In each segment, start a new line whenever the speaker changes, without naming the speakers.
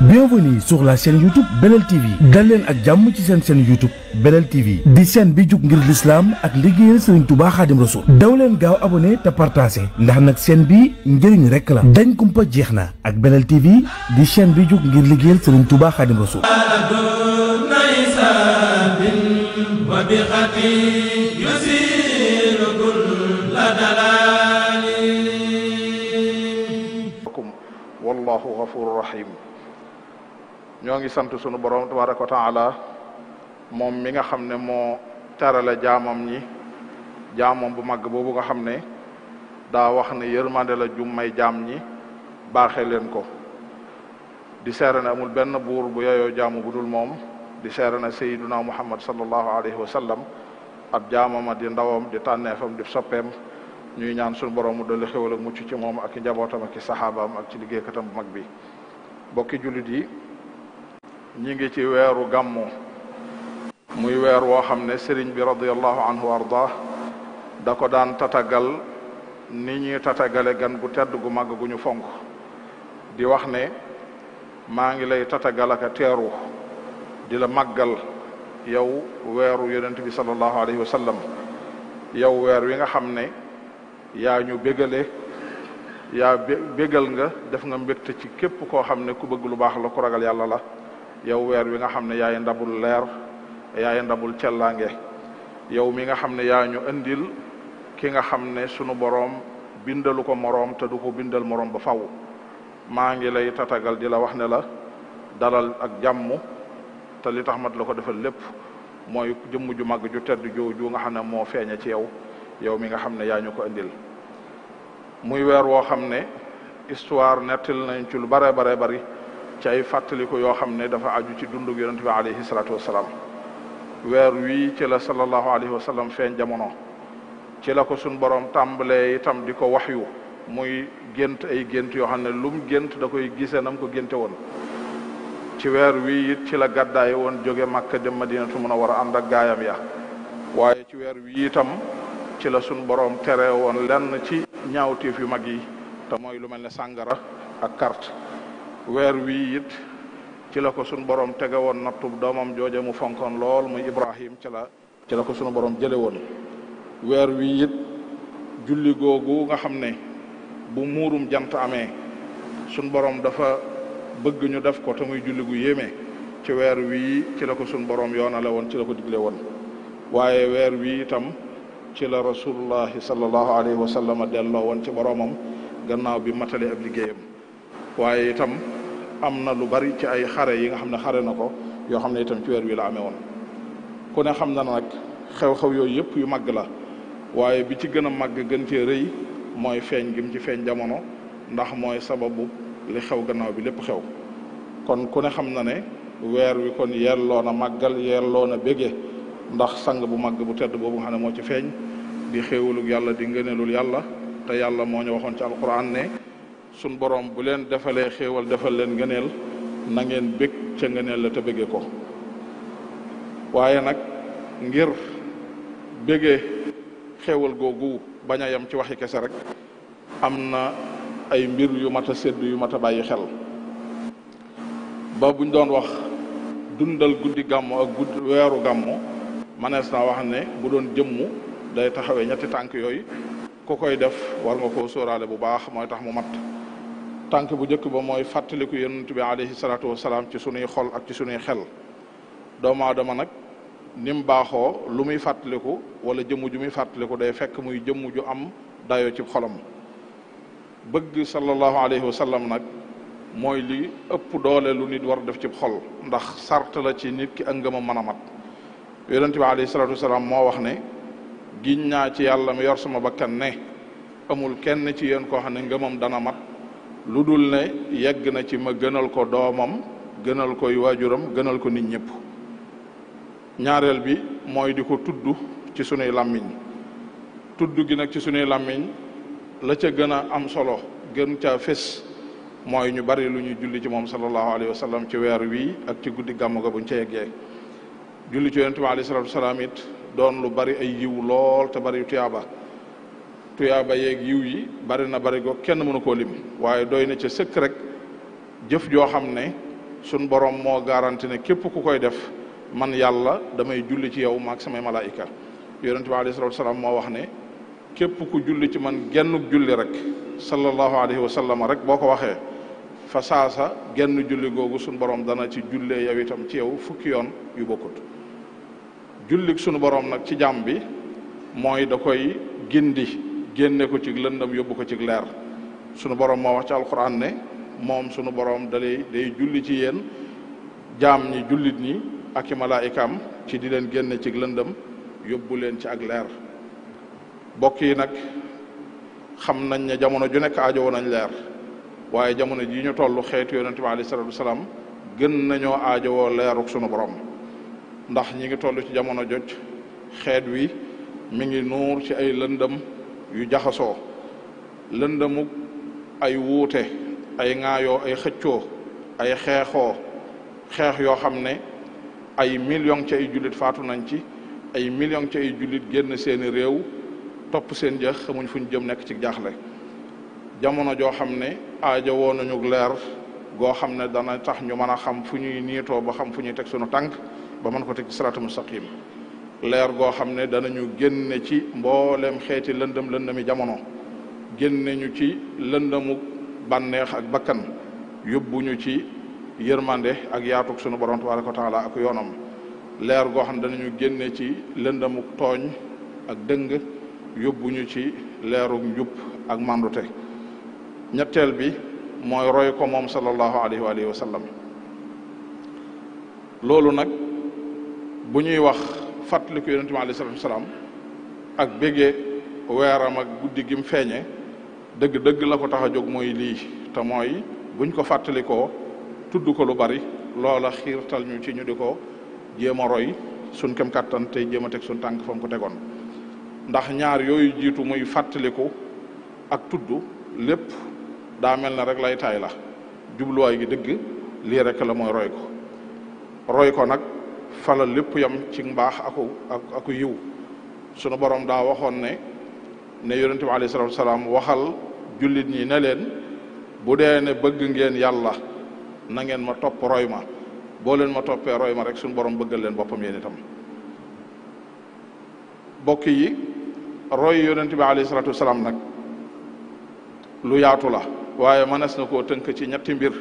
Bienvenue sur la chaîne YouTube Belel TV dal leen ak jàmm ci seen chaîne YouTube Belel TV di chaîne bi jug ngir l'islam ak liggéeyal Serigne Touba Khadim Rassoul daw leen gaaw abonné te partagé ndax nag chaîne bi njëriñ rek la dañ kumpa jeex na ak Belel TV di chaîne bi jug ngir liggéeyal Serigne Touba Khadim Rassoul
wallahu ghafurur rahim. ñoo ngi sant sunu borom tabaraka wa taala moom mi nga xam ne moo terale jaamam ñi jaamam bu màgg boobu nga xam ne daa wax ne yërmande la jum may jaam ñi baaxee leen ko di seere ne amul benn buur bu yeyoo jaamu bu dul moom di seere ne sayyiduna muhammad sallallahu alayhi wa sallam ab jaamama di ndawam di tànneefam di soppeem ñuy ñaan sunu borom mu dolli xéwal ak mucc ci moom ak i njabootam ak i saxaabaam ak ci liggéeykatam bu mag bi bokki jullit yi ñi ngi ci weeru gàmmu muy weer woo xam ne sëriñ bi radiallahu anhu arda da ko daan tatagal ni ñuy tatagale gan gu tedd gu màgg gu ñu fonk di wax ne maa ngi lay tatagal ak a teeru di la màggal yow weeru yonent bi sallallahu alayhi wa sallam yow weer wi nga xam ne yaa ñu bégale yaa bégal nga def nga mbégte ci képp koo xam ne ku bëgg lu baax la ku ragal yàlla la yow weer wi nga xam ne yaay ndabul leer yaay ndabul cellaange yow mi nga xam ne yaa ñu andil ki nga xam ne sunu boroom bindalu ko moroom te du ko bindal moroom ba faw maa ngi lay tatagal di la wax ne la dalal ak jàmm te li tax mat la ko defal lépp mooy jëmm ju màgg ju tedd ju nga xam ne moo feeñe ci yow yow mi nga xam ne yaa ñu ko andil muy weer woo xam ne histoire nettil nañ ci lu bare bari ci ay fàttaliku yoo xam ne dafa aju ci dundug yonent bi alayhi salaatu wasalaam weer wii ci la sallallahu alayhi wa sallam feeñ jamono ci la ko suñ borom tàmbalee itam di ko waxyu muy gént ay gént yoo xam ne lum gént da koy gisee nam ko génte woon ci weer wii it ci la gàddaay woon jóge Makka dem Madinatu Munawwara ànd ak gaayam ya waaye ci weer wii itam ci la suñ borom tere woon lenn ci ñaawteef yu mag yi te mooy lu mel ne sàngara ak carte weer wii it ci la ko sunu borom tege woon nattub doomam jooje mu fonkoon lool muy Ibrahim ci la ko sunu borom jële woon weer wii it julli googu nga xam ne bu muurum jant amee sunu borom dafa bëgg ñu def ko te muy julli gu yéeme ci weer wii ci la ko sunu borom yoonale woon ci la ko digle woon waaye weer wii itam ci la rasulullahi sallallahu alayhi wa sallam delloo woon ci boromam gannaaw bi matale ab liggéeyam waaye itam am na lu bari ci ay xare yi nga xam ne xare na ko yoo xam ne itam ci weer wi la amee woon ku ne xam na nag xew-xew yooyu yëpp yu màgg la waaye bi ci gën a màgg gën cee rëy mooy feeñ gim ci feeñ jamono ndax mooy sababu li xew gannaaw bi lépp xew kon ku ne xam na ne weer wi kon yelloo na màggal yelloo na bége ndax sang bu màgg bu tedd boobu nga xam ne moo ci feeñ di xéewalug yàlla di ngëneelul yàlla te yàlla moo ñu waxoon ci alquran ne sun borom bu leen defalee xéewal defal leen ngëneel na ngeen bég ca ngëneel la te bége ko waaye nag ngir bége xéewal googu bañ a yem ci waxi kese rek am na ay mbir yu mat a sédd yu mat a bàyyi xel ba buñ doon wax dundal guddi gàmmu ak weeru gàmmu manees naa wax ne bu doon jëmmu day taxawee ñetti tànk yooyu ku koy def war nga koo sóoraale bu baax mooy tax mu mat tànk bu njëkk ba mooy fàttaliku yonent bi alayhi salaatu wasalaam ci sunuy xol ak ci sunuy xel doomu aadama nag ni mu baaxoo lu muy fàttaliku wala jëmm ju muy fàttaliku day fekk muy jëmm ju am dayoo ci xolam bëgg sallallahu alayhi wa sallam nag mooy li ëpp doole lu nit war def ci xol ndax sart la ci nit ki ak ngëmam mën a mat yonent bi alayhi salaatu wasalaam moo wax ne giñ naa ci yàlla mi yor sama bakkan ne amul kenn ci yéen koo xam ne ngëmam dana mat lu dul ne yegg na ci ma gënal ko doomam gënal koy waajuram gënal ko nit ñëpp ñaareel bi mooy di ko tudd ci sunuy làmmiñ tudd gi nag ci sunuy làmmiñ la ca gën a am solo gën ca fés mooy ñu bari lu ñuy julli ci moom sallallahu alayhi wa sallam ci weer wii ak ci guddi gàmm ga buñ ca yeggee julli ci yonent bi alayhi salatu wasalaam it doon lu bari ay yiw lool te bari tuyaaba yeeg yiw yi bari na bari go kenn mënu koo lim waaye doy na ca sëkk rek jëf joo xam ne sun borom moo garanti ne képp ku koy def man yàlla damay julli ci yow maag samay malaayika yonente bi alayhi salatu wasalaam moo wax ne képp ku julli ci man gennuk julli rek sallallahu alayhi wa sallam rek boo ko waxee fa saasa genn julli googu sunu borom dana ci jullee yow itam ci yow fukki yoon yu bokkut jullik sunu borom nag ci jàmm bi mooy da koy gindi génne ko ci lëndam yóbbu ko ci leer sunu borom moo wax ci alquran ne moom sunu borom day julli ci yéen jaam ñi jullit ñi ak i malaayikaam ci di leen génne ci lëndam yóbbu leen ci ak leer bokk yi nag xam nañ ne jamono ju nekk aajowoo nañ leer waaye jamono ji ñu toll xeetu yonente bi alayhi salatu wasalaam gën nañoo aajowoo leeruk sunu borom ndax ñi ngi toll ci jamono joj xeet wi mi ngi nuur ci ay lëndëm yu jaxasoo lëndëmu ay wuute ay ŋaayoo ay xëccoo ay xeex yoo xam ne ay millions ci ay jullit faatu nañ ci ay millions ci ay jullit génn seeni réew topp seen jëx xamuñ fuñ jëm nekk ci jaaxle jamono joo xam ne aajowoo nañu leer goo xam ne dana tax ñu mën a xam fu ñuy niitoo ba xam fu ñuy teg sunu tànk ba mën ko teg ci siraatul mustaqim leer goo xam ne danañu génne ci mboolem xeeti lëndëmi jamono génne ñu ci lëndëmu bànneex ak bakkan yóbbuñu ci yërmande ak yaatuk sunu borom tabaraka wa taala ak yoonam leer goo xam ne danañu génne ci lëndëmu tooñ ak dëng yóbbuñu ci leeruk njub ak mandute ñetteel bi mooy roy ko moom sallallahu alayhi wa sallam loolu nag bu ñuy wax fàttaliku yonente bi alayhi salatu wasalaam ak béggee weeram ak guddi gi mu feeñe dëgg-dëgg la ko tax a jóg mooy lii te mooy buñ ko fàttalikoo tudd ko lu bari loola xiirtal ñu ci ñu di ko jéem a roy suñ kem kàttan tey jéem a teg suñ tànk fa mu ko tegoon ndax ñaar yooyu jiitu muy fàttaliku ak tudd lépp daa mel na rek lay taay la jubluwaay gi dëgg lii rek la mooy roy ko nag fala lépp yam ci mbaax aku yiw sunu borom daa waxoon ne yonente bi alayhi salatu wasalaam waxal jullit ñi ne leen bu dee ne bëgg ngeen yàlla na ngeen ma topp roy ma boo leen ma toppee roy ma rek sunu borom bëggal leen boppam yéen itam bokk yi roy yonente bi alayhi salatu wasalaam nag lu yaatu la waaye mënees na koo tënk ci ñetti mbir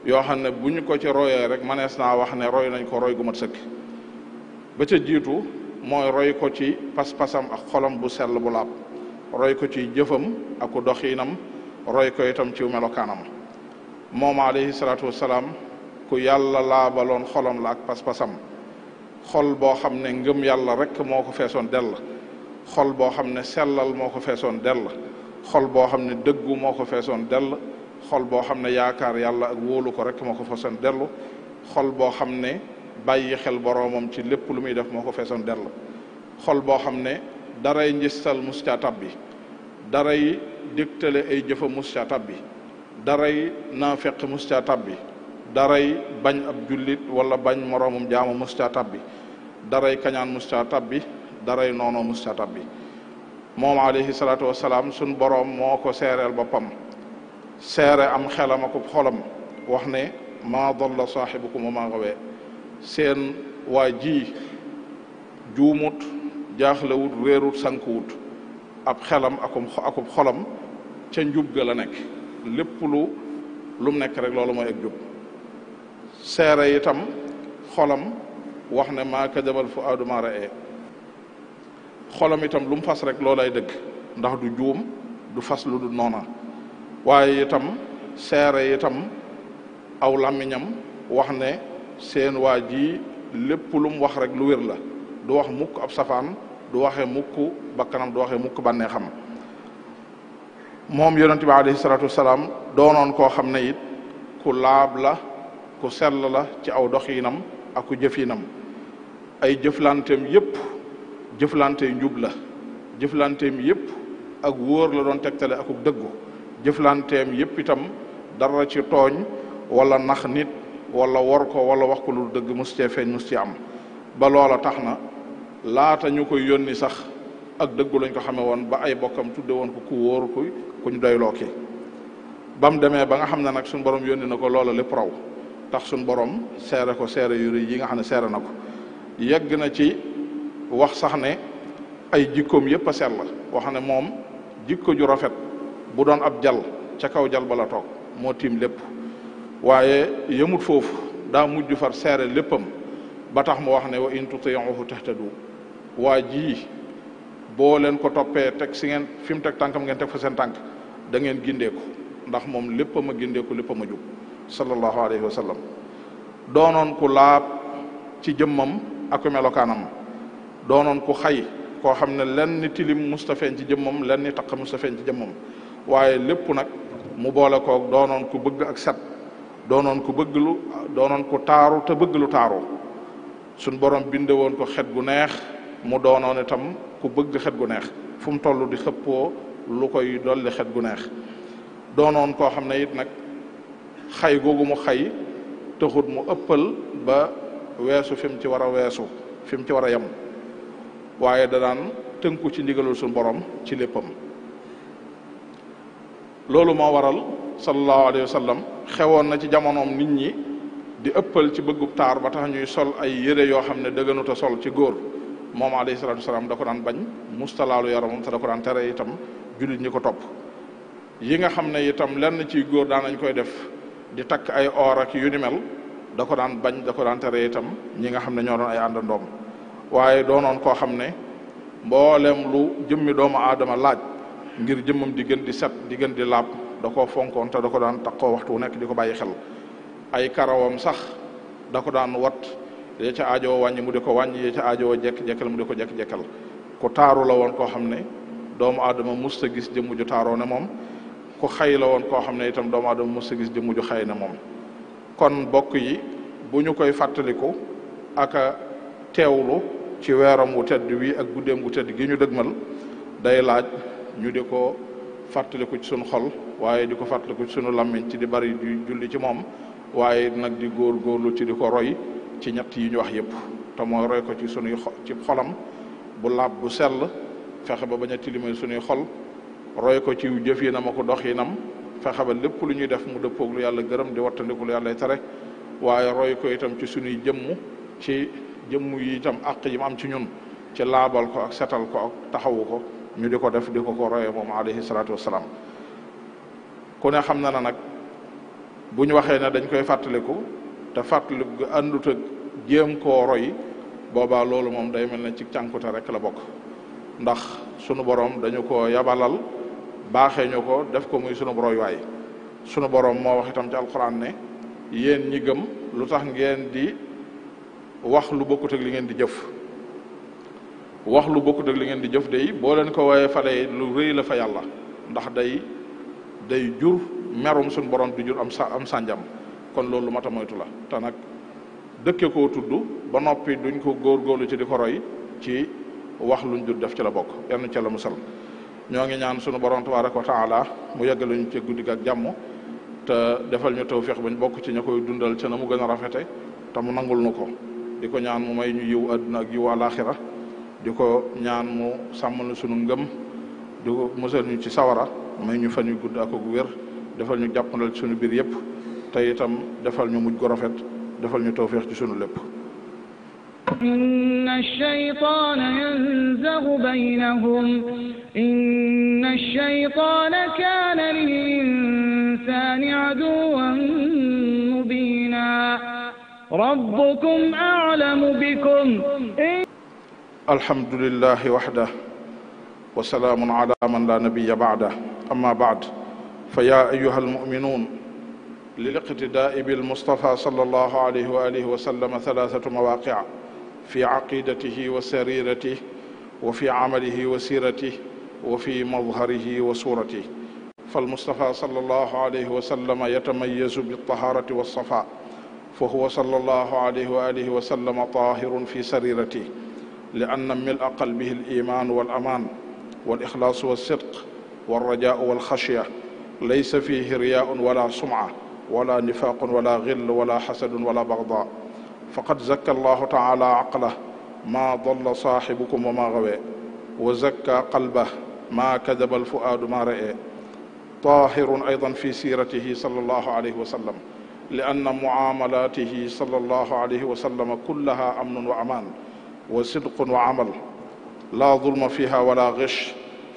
yoo xam ne bu ñu ko ci royee rek mënees naa wax ne roy nañ ko roy gu mat sëkk ba ca jiitu mooy roy ko ci pas-pasam ak xolam bu sell bu laab roy ko ci jëfam aku doxiinam roy ko itam ci melokaanam moom alayhi salaatu wasalaam ku yàlla laabaloon xolam la ak pas-pasam xol boo xam ne ngëm yàlla rek moo ko feesoon dell xol boo xam ne sellal moo ko feesoon dell xol boo xam ne dëggu moo ko feesoon dell xol boo xam ne yaakaar yàlla ak wóolu ko rek moo ko feesoon dellu xol boo xam ne bàyyi xel boroomam ci lépp lu muy def moo ko feesoon dell xol boo xam ne daray njistal mus caa tabbi daray dégtale ay jëfa mus caa tabbi daray naafeq mus caa tabbi daray bañ ab jullit wala bañ moroomum jaamu mus caa tabbi daray kañaan mus caa tabbi daray noonoo mus caa tabbi moom alayhi salaatu wasalaam sun boroom moo ko seereel boppam seere am xelam ak xolam wax ne maa dalla saaxibukum wa maa gawee seen waa ji juumut jaaxlewut réerut sankuwut ab xelam akub xolam ca njub ga la nekk lépp lu mu nekk rek loolu mooy ak jub seere itam xolam wax ne maa kadabal fuaadu maa ra'ee xolam itam lu mu fas rek loolay dëgg ndax du juum du fas lu du noona waaye itam seere itam aw làmmiñam wax ne seen waa ji lépp lu mu wax rek lu wér la du wax mukk ab safaan du waxe mukk bakkanam du waxe mukk bànneexam moom yonente bi alayhi salatu wasalaam doonoon koo xam ne it ku laab la ku sell la ci aw doxiinam ak ku jëfinam ay jëflanteem yépp jëflante njub la jëflanteem yépp ak wóor la doon tegtale ak dëggu jëflanteem yépp itam dara ci tooñ wala nax nit wala wor ko wala wax ko lu dëgg mus cee feeñ mus ci am ba loola tax na laata ñu koy yónni sax ak dëggu lañ ko xamee woon ba ay bokkam tudde woon ko ku wóor ku ñu doyloo ki ba mu demee ba nga xam ne nag suñu borom yónni na ko loola lépp raw tax suñ borom seere ko seere yu rëy yi nga xam ne seere na ko yegg na ci wax sax ne ay jikkoom yépp a sell wax ne moom jikko ju rafet bu doon ab jal ca kaw jal ba la toog moo tiim lépp waaye yemut foofu daa mujj far seere léppam ba tax mu wax ne wa in tuti'uhu tahtadu waa ji boo leen ko toppee teg si ngeen fi mu teg tànkam ngeen teg fa seen tànk da ngeen gindeeku ndax moom léppam a gindeeku léppam a jub sallallahu alayhi wa sallam doonoon ku laab ci jëmmam ak melokaanam doonoon ku xay koo xam ne lenn tilim mustafeen ci jëmmam lenn taq mustafeen ci jëmmam waaye lépp nag mu boole koog doonoon ku bëgg ak set doonoon ku bëgg lu doonoon ku taaru te bëgg lu taaru suñ borom binde woon ko xet gu neex mu doonoon itam ku bëgg xet gu neex fu mu toll di xëppoo lu koy dolli xet gu neex doonoon koo xam ne it nag xay googu mu xay taxut mu ëppal ba weesu fi mu ci war a weesu fi mu ci war a yem waaye da daan tënku ci ndigalul suñu borom ci léppam loolu moo waral sallallahu alayhi wa sallam xewoon na ci jamonoom nit ñi di ëppal ci bëggub taar ba tax ñuy sol ay yére yoo xam ne dëgganuta sol ci góor moom alayhi salatu wasalaam da ko daan bañ mustalaalu yaramam te da ko daan tere itam jullit ñi ko topp yi nga xam ne itam lenn ci góor daan nañ koy def di takk ay or ak yu ni mel da ko daan bañ da ko daan tere itam ñi nga xam ne ñoo doon ay àndandoom waaye doonoon koo xam ne mboolem lu jëmmi doomu aadama laaj ngir jëmmam di gën di set di gën di laab da koo fonkoon te da ko daan takkoo waxtu wu nekk di ko bàyyi xel ay karawam sax da ko daan wat yee ca aajoo wàññi mu di ko wàññi yee ca aajoo jekk-jekkal mu di ko jekk-jekkal ku taaru la woon koo xam ne doomu aadama musta gis jëmm ju taaroo ne moom ku xay la woon koo xam ne itam doomu aadama musta gis jëmm ju xay ne moom kon bokk yi bu ñu koy fàttaliku ak a teewlu ci weeram wu tedd wi ak guddeem gu tedd gi ñu dëgmal day laaj ñu di ko fàttaliku ci sunu xol waaye di ko fàttaliku ci sunu làmmiñ ci di bari di julli ci moom waaye nag di góorgóorlu ci di ko roy ci ñett yi ñu wax yépp te mooy roy ko ci sunuy ci xolam bu laab bu sell fexe ba bañ a tilimal sunuy xol roy ko ci jëfinam ak doxinam fexe ba lépp lu ñuy def mu dëppoog lu yàlla gërëm di wattandiku lu yàlla tere waaye roy ko itam ci sunuy jëmm ci jëmm yi itam àq yi mu am ci ñun ci laabal ko ak setal ko ak taxawu ko ñu di ko def di ko royee moom alayhi salaatu wassalaam ku ne xam na nag bu ñu waxee ne dañ koy fàttaliku te fàttaliku gu àndut ak jéem koo roy boobaa loolu moom day mel ne ci cànkute rek la bokk ndax sunu borom dañu ko yabalal baaxee ñu ko def ko muy sunu roywaay sunu borom moo wax itam ci alquran ne yéen ñi gëm lu tax ngeen di wax lu bokkut ak li ngeen di jëf wax lu bokkut ak li ngeen di jëf day boo leen ko waaye fale lu rëy la fa yàlla ndax day jur merum suñu borom di jur am sànjam kon loolu mata moytu la te nag dëkke koo tudd ba noppi duñ ko góorgóorlu ci di ko roy ci wax luñ dul def ci la bokk yenn ca la musal ñoo ngi ñaan sunu borom tabaraka wa taala mu yeggaluñ ci guddi ak jàmm te defal ñu tawfiq bañ bokk ci ña koy dundal ca na mu gën a rafete te mu nangul nu ko di ko ñaan mu may ñu yiw àdduna ak yiw àlaxira di ko ñaan mu sàmmal sunu ngëm di ko musal ñu ci sawara may ñu fan yu gudd ak gu wér defal ñu jàppandal ci sunu biir yépp te itam defal ñu mujj gu rafet defal ñu tawfiq ci sunu lépp
inna ash-shaytana yanzaghu baynahum inna ash-shaytana kana lil-insani aduwwan mubina rabbukum a'lamu bikum
alhamdulillahi wahdah wa salaamun ala man la nabiyya ba'dah amma ba'd fa ya ayyuha almu'minun liliqtida'i bilmustafa sallallahu alayhi wa alihi wa sallam thalathatu mawaqi' fi aqidatihi wa sariratihi wa fi amalihi wa siratihi wa fi madharihi wa suratihi falmustafa sallallahu alayhi wa sallam yatamayyazu bittaharati wassafa فهو صلى الله عليه وآله وسلم طاهر في سريرته لأن ملء قلبه الإيمان والأمان والإخلاص والصدق والرجاء والخشية ليس فيه رياء ولا سمعة ولا نفاق ولا غل ولا حسد ولا بغضاء فقد زكى الله تعالى عقله ما ضل صاحبكم وما غوى وزكى قلبه ما كذب الفؤاد ما رأى طاهر أيضا في سيرته صلى الله عليه وسلم لأن معاملاته صلى الله عليه وسلم كلها أمن وأمان وصدق وعمل لا ظلم فيها ولا غش،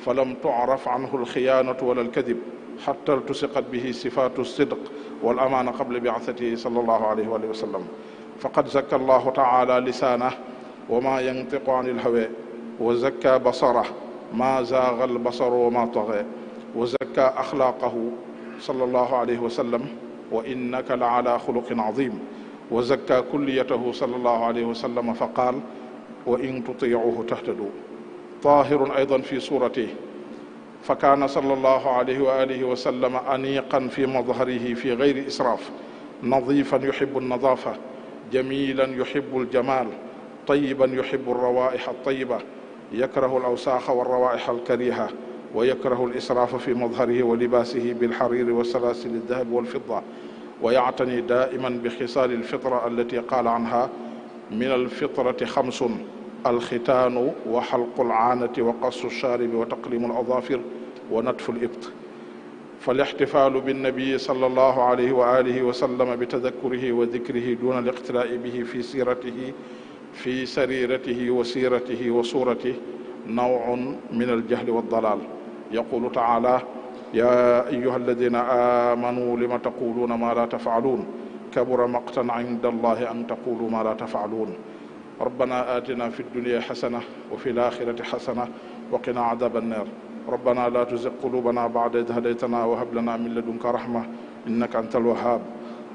فلم تعرف عنه الخيانة ولا الكذب حتى التصقت به صفات الصدق والأمانة قبل بعثته صلى الله عليه وآله وسلم. فقد زكى الله تعالى لسانه وما ينطق عن الهوى، وزكى بصره ما زاغ البصر وما طغى، وزكى أخلاقه صلى الله عليه وسلم وإنك لعلى خلق عظيم، وزكى كليته صلى الله عليه وسلم فقال وإن تطيعوه تهتدوا. طاهر أيضا في صورته، فكان صلى الله عليه وآله وسلم أنيقا في مظهره في غير إسراف، نظيفا يحب النظافة، جميلا يحب الجمال، طيبا يحب الروائح الطيبة، يكره الأوساخ والروائح الكريهة، ويكره الإسراف في مظهره ولباسه بالحرير وسلاسل الذهب والفضة، ويعتني دائما بخصال الفطرة التي قال عنها من الفطرة 5: الختان وحلق العانة وقص الشارب وتقليم الأظافر ونتف الإبط. فالاحتفال بالنبي صلى الله عليه وآله وسلم بتذكره وذكره دون الاقتراء به في سريرته وسيرته وصورته نوع من الجهل والضلال. يقول تعالى: يا أيها الذين آمنوا لم تقولون ما لا تفعلون كبر مقتا عند الله أن تقولوا ما لا تفعلون. ربنا آتنا في الدنيا حسنة وفي الآخرة حسنة وقنا عذاب النار. ربنا لا تزغ قلوبنا بعد إذ هديتنا وهب لنا من لدنك رحمة إنك أنت الوهاب.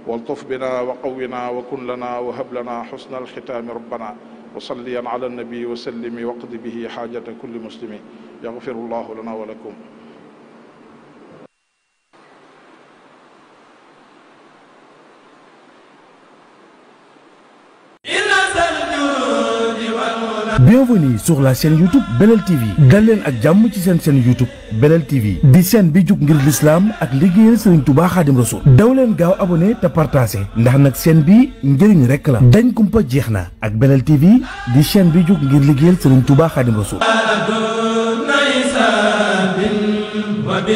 والطف بنا وقونا وكن لنا وهب لنا حسن الختام ربنا. وصليا على النبي وسلم واقض به حاجة كل مسلم. يغفر الله لنا ولكم.
Bienvenue sur la chaîne YouTube Belel TV. dal leen ak jàmm ci seen chaîne YouTube Belel TV di chaîne bi jug ngir l'islam ak liggéeyal Serigne Touba Khadim Rassoul. daw leen gaaw abonné te partagé ndax nag chaîne bi njëriñ rek la. dañ kumpa jeex na ak Belel TV di chaîne bi jug ngir liggéeyal Serigne Touba Khadim Rassoul.
wa bi